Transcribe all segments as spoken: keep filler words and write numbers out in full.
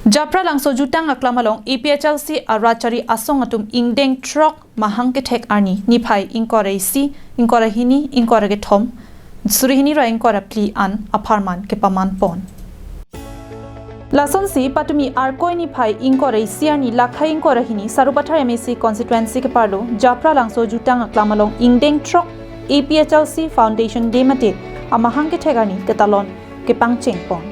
Japralangso jutang aklam along A P H L C arat chari asong atum ingdeng throk mahang kethek arni niphai ingkoi ra isi, ingkoi ra hini, ingkoi ra kethom, suri hini ra ingkoi ra phli an apharman kepaman pon. Lasonsi patumi Arkoi niphai ingkoi ra isi arni lakhai ingkoi ra hini Sarupathar M A C constituency keparlo Japralangso jutang aklam along ingdeng throk A P H L C Foundation Day mate amahang kethek arni ketalon kepangcheng pon.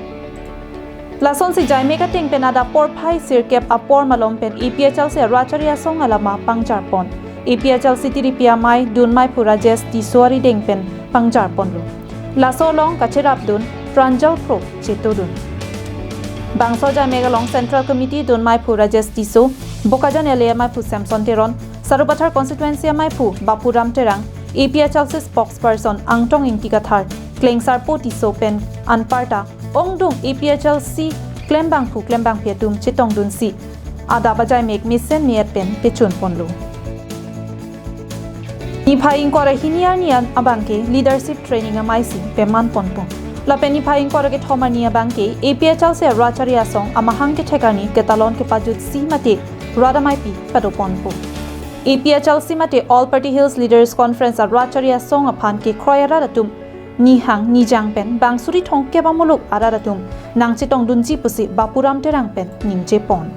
Lasonsi jaimek ateng pen adap porphai sirkep apor malom pen A P H L C arat chari asong alama pangjar pon. A P H L C tiripi amei dunmei phu Rajesh Tisso arideng pen pangjar ponlo. Laso along kacherapdun Pranjal Kro chetodun. Bangso jaimek along Central Committee dunmei phu Rajesh Tisso, Bokajan L A amei phu Samson Teron, Sarupathar constituency amei phu Bapuram Terang, A P H L C spokesperson Angtong Ingti Kathar, Klengsarpo Tisso pen anparta ongdung A P H L C klembangphu klembangphi atum chetongdunsi adap ajaimek mesen me-et pen pechun ponlo. Niphai ingkoi ra hini arni an abangke leadership training ameisi peman ponpo. Lapen niphai ingkoi ra kethom arni abangke A P H L C arat chari asong amahang kethek arni ketalon kepajutsi mate rat ameipi pado ponpo. A P H L C mate All Party Hills Leaders Conference arat chari asong aphan kekroi arat atum nihang nijang pen bang suri thomkep amuluk arat atum nangchetongdunji pusi Bapuram Terang pen ningje pon.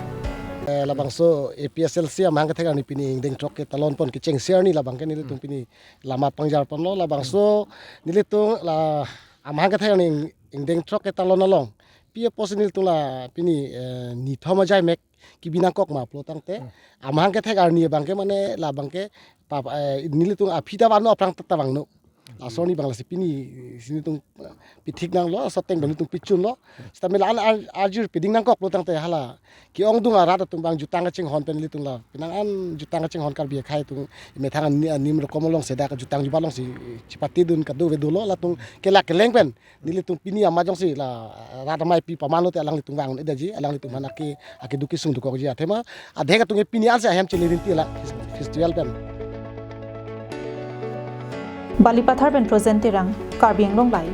Eh, labangso A P H L C amahang kethek arni pini ingdeng throk ketalon pon kechengsi arni labangke nelitum pini lama pangjar ponlo. Labangso nelitum la amahang kethek arni ing-, ingdeng throk ketalon along pi apotsi nelitum la pini, eh, nithom ajaimek kebi nangkok ma pulo tangte, amahang kethek arni abangke mane labangke pap, eh, nelitum aphi ta vangno, aphrang ta vangno. Laso arni abang lasi pini si nelitum, eh, pithik nanglo, laso ateng abang nelitum pechunlo. Seta mela an ar-, arjur peding nangkok pulo tangte hala ke-ongdung arat atum abang jutang kachinghon pen nelitum la penang an jutang kachinghon Karbi akhei atum methang ani anim rokom alongsi dak jutang jubat alongsi chepatedun kadokave dolo, latum kelak keleng pen nelitum pini amat jongsi la rat ameipi pamanlote alanglitum vang-un-edetji, alanglitum aphan ake, akeduk kesung dokokji athema adhek atum ke pini ansi ahem chele rinti la fes-, festival pen. Balipathar pen Projen Terang, Karbi Anglong Live.